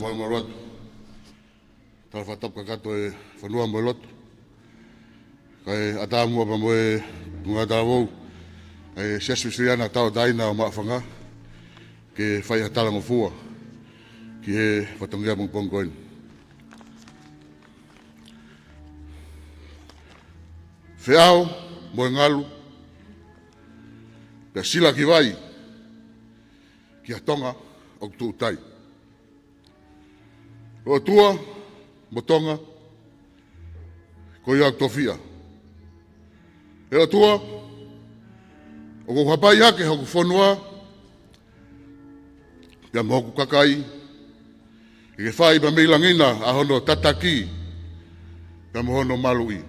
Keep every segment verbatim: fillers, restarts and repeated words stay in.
Malumalu atu. Tala fakatapu kakato e fonua mo e lotu. Kae ʻatā muʻa pea mo e ngaahi talavou ʻa e Siasi Uēsiliana Tauʻatāina ʻo Maʻufanga ke fai ha talangofua ki he fatongia pongipongi ko eni. Feʻao mo e ngalu, pea sila ki vai ki ha Tonga ʻoku tuʻu tai. ʻOtua mo Tonga, ko ia ʻoku tofiʻa. ʻE ʻOtua, ʻoku ou hapai hake hoku fonua, pea mo hoku kakai, ke ke fai pea mei langi na ʻa hono tataki, pea mo hono maluʻi.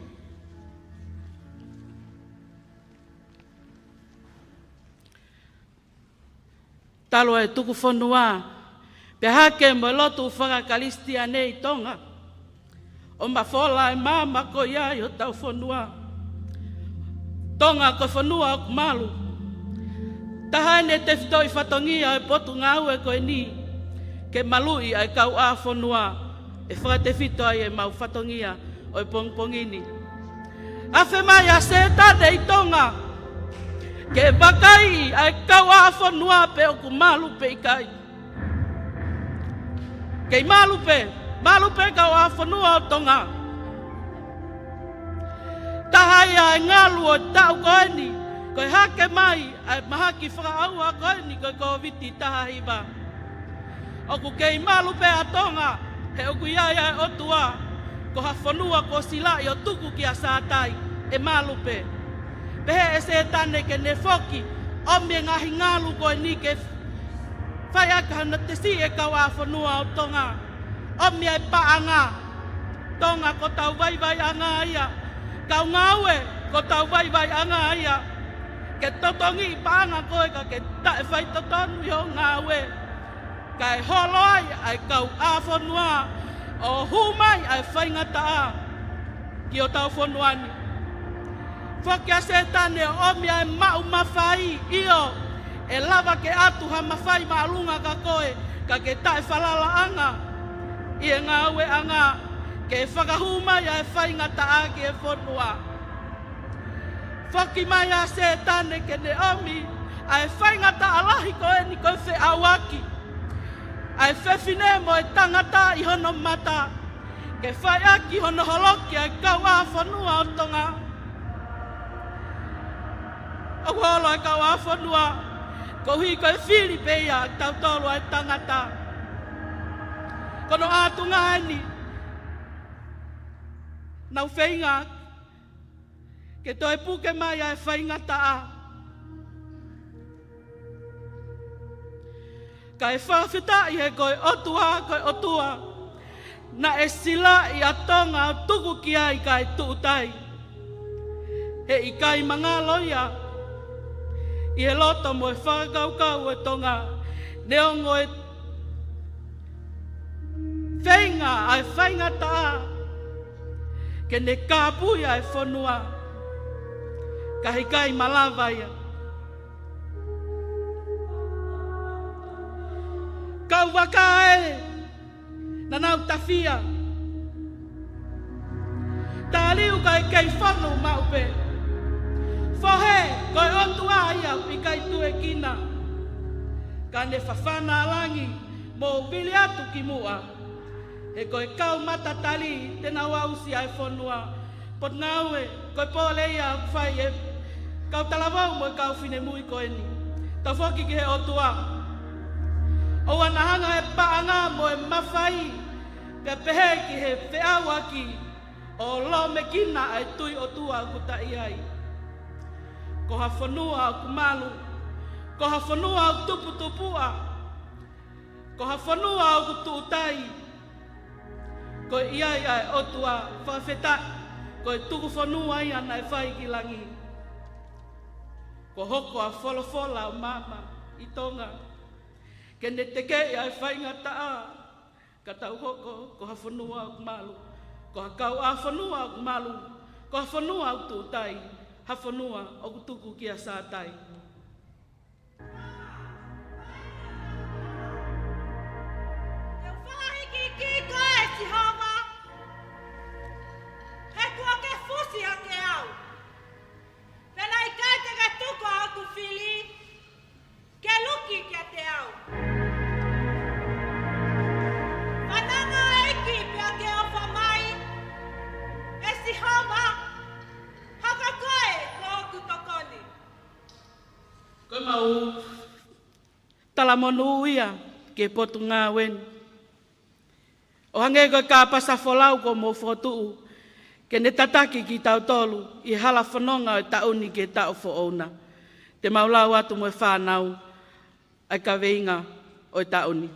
Talu e tuku fonua, pea hake mo e lotu fakakalisitiane ʻi Tonga, ʻo mafola e maama ko ia ʻi hotau fonua. Tonga ko e fonua ʻoku malu. Taha eni e tefitoʻi fatongia ʻo e potungāue ko eni, ke maluʻi ʻa e kauʻāfonua, ʻe fakatefito ai ʻemau fatongia ʻo e pongipongi ni. Afe mai ʻa Sētane ʻi Tonga ke vakaiʻi ʻa e kauʻāfonua pe ʻoku malu pe ʻikai. Kei malu pē, malu pē kauʻāfonua ʻo Tonga. Taha ia e ngalu ʻo e taʻu ko eni, ko e hake mai ʻa e mahaki fakaʻauha ko eni ko e Kōviti taha hiva. ʻOku kei malu pē ʻa Tonga, he ʻoku ʻi ai ʻa e ʻOtua, ko ha fonua kuo silaʻi ʻo tuku kia Sātai, ʻe malu pē. Pehē ʻe Sētane ke ne foki, ʻomi e ngaahi ngalu ko eni ke fai ʻaki hano tesi e kauʻāfonua ʻo Tonga. ʻOmi e paʻanga, Tonga ko hotau vaivaiʻanga ia. Kau ngāue ko hotau vaivaiʻanga ia. Ke totongiʻi paʻanga koe ka ke taʻefaitotonu ʻi hoʻo ngāue. Kae holo ai ʻa e kauʻāfonua ʻo hū mai ʻa e faingataʻa ki hotau fonua ni. Foki ʻa Sētane ʻo ʻomi ʻa e maʻu mafai, ʻio, ʻe lava ke ʻatu ha mafai māʻolunga kia koe, ka ke taʻefalalaʻanga ʻi he ngāueʻanga ke fakahū mai ʻa e faingataʻa ki he fonua. Foki mai ʻa Sētane ke ne ʻomi ʻa e faingataʻa lahi ko eni ko e feʻauaki ʻa e fefine mo e tangata ʻi hono mata, ke fai ʻaki hono holoki ʻa e kauʻāfonua ʻo Tonga. ʻOku holo ʻa e kauʻāfonua koeʻuhi ko e fili pē ia ʻa kitautolu ʻa e tangata. Ko hono ʻātunga eni, nau feinga ke toe puke mai ʻa e faingataʻa. Kae fakafetaʻi he ko e ʻOtua, ko e ʻOtua naʻe silaʻi ʻa Tonga ʻo tuku ki ai kae tuʻu tai. He ʻikai mangalo ia ʻi he loto mo e fakakaukau ʻo e Tonga, neongo e feinga ʻa e faingataʻa ke ne kāpui ʻa e fonua, ka heʻikai malava ia. Kau vaka ē, naʻa nau tafia. Taliu kae kei fonu maʻu pē. Fohe, ko e ʻOtua ia ʻoku ʻikai tuekina. Ka ne fafana ʻa langi mo vili atu ki muʻa. He ko e kau matatali te nau aʻusia e fonua. Potungāue, ko e pole ia ʻoku fai ʻe he kau talavou mo e kau finemui ko eni. Tau foki ki he ʻOtua. ʻOua naʻa hanga ʻe he paʻanga mo e mafai, pea pehē ki he feʻauaki, ʻo lōmekina ʻa e tui ʻOtua ʻoku ta ʻi ai. Ko ha fonua ʻoku malu, ko ha fonua ʻoku tuputupuʻa, ko ha fonua ʻoku tuʻu tai. Ko e ʻi ai ʻa e ʻOtua, fakafetaʻi, ko e tuku fonua ia naʻe fai ki langi. Kuo hoko ʻa e folofola ʻo maama ʻi Tonga, ke ne tekeʻi ʻa e faingataʻa, ka tau hoko ko ha fonua ʻoku malu, ko ha kauʻāfonua ʻoku malu, ko ha fonua ʻoku tuʻu tai, ha fonua ʻoku tuku kia Sātai. Te u falahi talamonū ia ki he potungāue ni. ʻO hangē ko e kāpasa folau kuo mou fokotuʻu ke ne tataki kitautolu ʻi he hala fononga ʻo e taʻu ni ki he taʻu foʻou na. Te mau lau atu mo e fānau ʻa e kaveinga ʻo e taʻu ni.